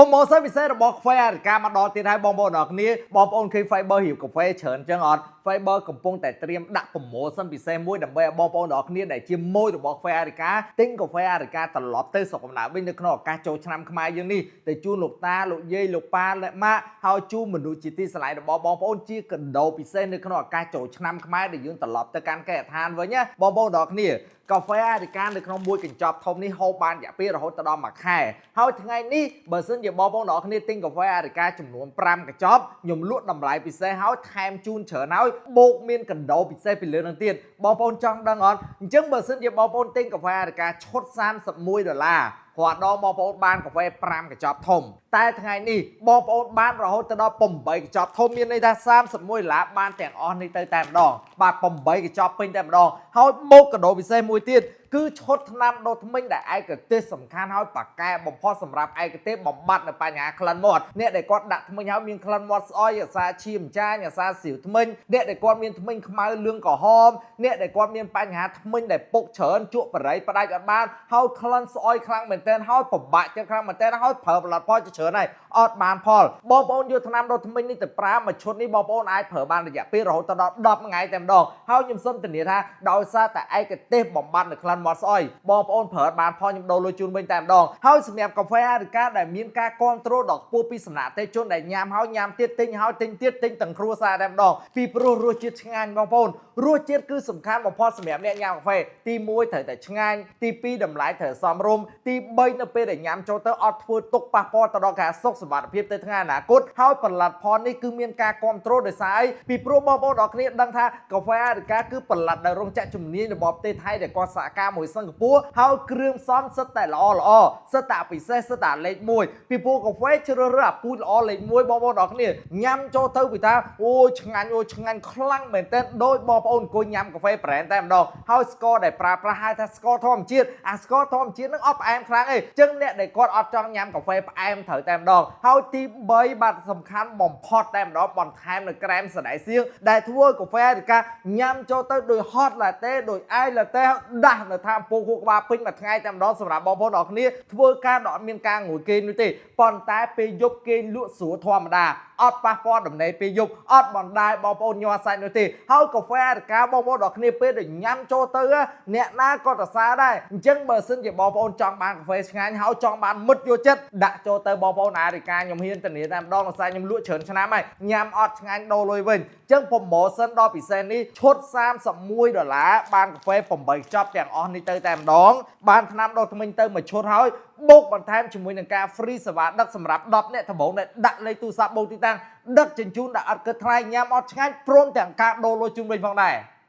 Promotion ពិសេសរបស់កាហ្វេអារិកាមកដល់ទៀតហើយបងប្អូនអរគ្នាបងប្អូនឃើញ Fiber រៀបកាហ្វេច្រើនចឹងអត់ Fiber កំពុងតែត្រៀមដាក់ promotion ពិសេសមួយដើម្បីឲ្យបងប្អូនអរគ្នាដែលជាម៉ួយរបស់កាហ្វេអារិកាទិញកាហ្វេអារិកាត្រឡប់ទៅស្រុកកំណើតវិញនៅក្នុងឱកាសចូលឆ្នាំខ្មែរយើងនេះទៅជូនលោកតាលោកយាយលោកប៉ាលោកម៉ាក់ហើយជូនមនុស្សជាទីស្រឡាញ់របស់បងប្អូនជាកណ្ដោពិសេសនៅក្នុងឱកាសចូលឆ្នាំខ្មែរដែលយើងត្រឡប់ទៅកាន់គេហដ្ឋានវិញណាបងប្អូនអរគ្នាកាហ្វេអារិកានៅក្នុងមួយកញ្ចប់ធំនេះហូបបានរយៈពេលរហូតដល់1ខែហើយថ្ងៃនេះបើសិនជាបងប្អូនអរគ្នាទិញកាហ្វេអារិកាចំនួន5កញ្ចប់ខ្ញុំលក់តម្លៃពិសេសហើយថែមជូនច្រើនហើយបូកមានកណ្ដោពិសេសពីលើនឹងទៀតបងប្អូនចង់ដឹងអត់អញ្ចឹងបើសិនជាបងប្អូនទិញកាហ្វេអារិកាឈុត31ដុល្លាររាល់ដងបងប្អូនបានកាហ្វេ5កញ្ចប់ធំតែថ្ងៃនេះបងប្អូនបានរហូតទៅដល់8កញ្ចប់ធំមានន័យថា31ដុល្លារបានទាំងអស់នេះទៅតែម្ដងបាទ8កញ្ចប់ពេញតែម្ដងហើយបូកកដោពិសេសមួយទៀតគឺឈុតថ្នាំដុសធ្មេញដែលឯកទេសសំខាន់ហើយប៉ាកែបំផុតសម្រាប់ឯកទេសបំបត្តិនៅបញ្ហាក្លិនមាត់អ្នកដែលគាត់ដាក់ធ្មេញហើយមានក្លិនមាត់ស្អុយអាសាឈាមចាញអាសាសៀវធ្មេញអ្នកដែលគាត់មានធ្មេញខ្មៅលឿងក្រហមអ្នកដែលគាត់មានបញ្ហាធ្មេញដែលពុកច្រើនជក់បរិយផ្ដាច់អត់បានហើយក្លិនស្អុយខ្លាំងមែនទែនហើយពិបាកចិត្តខ្លាំងមែនទែនហើយប្រើផលិតផលជាច្រើនហើយអត់បានផលបងប្អូនយកថ្នាំដុសធ្មេញនេះទៅប្រើមួយឈុតនេះបងប្អូនអាចប្រើបានរយៈពេលរហូតដល់10ថ្ងៃតែម្ដងហើយខ្ញុំសូមធានាថាដោយសារតែឯកទេសបំបត្តិនៅក្លិនមាត់ស្អុយបងប្អូនប្រើបានផលខ្ញុំដូរលុយជូនវិញតែម្ដងហើយសម្រាប់កាហ្វេអារិកាដែលមានការគ្រប់គ្រងដ៏ខ្ពស់ពីសំណាក់អតិថិជនដែលញ៉ាំហើយញ៉ាំទៀតទិញហើយទិញទៀតទិញទាំងគ្រួសារតែម្ដងពីព្រោះរសជាតិឆ្ងាញ់បងប្អូនរសជាតិគឺសំខាន់បំផុតសម្រាប់អ្នកញ៉ាំកាហ្វេទី1ត្រូវតែឆ្ងាញ់ទី2តម្លៃត្រូវសមរម្យទី3នៅពេលដែលញ៉ាំចូលទៅអត់ធ្វើទុកប៉ះពាល់ទៅដល់ការសុខសុវត្ថិភាពទៅថ្ងៃអនាគតហើយផលិតផលនេះគឺមានការគ្រប់គ្រងដោយសារអីពីព្រោះបងប្អូនដល់គ្នាដឹងថាកាហ្វេអារិកាគឺផលិតដោយរោងចក្រជំនាញរបស់ប្រទេសថៃដែលគាត់សហការមួយសិង្ហបុរីហើយគ្រឿងផ្សំសុទ្ធតែល្អល្អសុទ្ធតែពិសេសសុទ្ធតែលេខ1ពីព្រោះកាហ្វេជ្រើសរើសអាពូជល្អលេខ1បងប្អូនដល់គ្នាញ៉ាំចូលទៅពីថាអូយឆ្ងាញ់អូយឆ្ងាញ់ខ្លាំងមែនទែនដោយបងប្អូនអង្គុយញ៉ាំកាហ្វេ brand តែម្ដងហើយស្ករដែលប្រើប្រាស់ហៅថាស្ករធម្មជាតិអាស្ករធម្មជាតិនឹងអត់ផ្អែមខ្លាំងទេអញ្ចឹងអ្នកដែលគាត់អត់ចង់ញ៉ាំកាហ្វេផ្អែមត្រូវតែម្ដងហើយទី3បាទសំខាន់បំផុតតែម្ដងបន្ថែមនៅក្រែមសណ្តែកសៀងដែលធ្វើឲ្យកាហ្វេឬការញ៉ាំចូលទៅដោយ hot latte ដោយ ice latte ដាស់នៅថាមពូខួរក្បាលពេញមួយថ្ងៃតែម្ដងសម្រាប់បងប្អូនអរគ្នាធ្វើការដល់អត់មានការងួយគេងនោះទេប៉ុន្តែពេលយប់គេងលក់ស្រួលធម្មតាអត់ប៉ះពាល់ដំណេកពេលយប់អត់បណ្ដាយបងប្អូនញ័រសាច់នោះទេហើយកាហ្វេអារិកាបងប្អូនដល់គ្នាពេលដែលញ៉ាំចូលទៅអ្នកណាក៏តសារដែរអញ្ចឹងបើសិនជាបងប្អូនចង់បានកាហ្វេឆ្ងាញ់ហើយចង់បានមិត្តយកចិត្តដាក់ចូលទៅបងប្អូនអារិកាខ្ញុំហ៊ានធានាតែម្ដងដោយសារខ្ញុំលក់ច្រើនឆ្នាំហើយញ៉ាំអត់ឆ្ងាញ់ដូរលុយវិញអញ្ចឹង promotion ដ៏ពិសេសនេះឈុត31ដុល្លារបានកាហ្វេ8ចប់ទាំងអស់នេះទៅតែម្ដងបានថ្នាំដុសធ្មេញទៅមួយឈុតហើយបូកបន្ថែមជាមួយនឹងការ free សេវាដឹកសម្រាប់10អ្នកដំបូងដែលដាក់លេខទូរស័ព្ទបូកទីតាំងដឹកជញ្ជូនដែលអត់គិតថ្លៃញ៉ាំអត់ឆ្ងាញ់ព្រមទាំងការដូរលុយជូនវិញផងដែរ។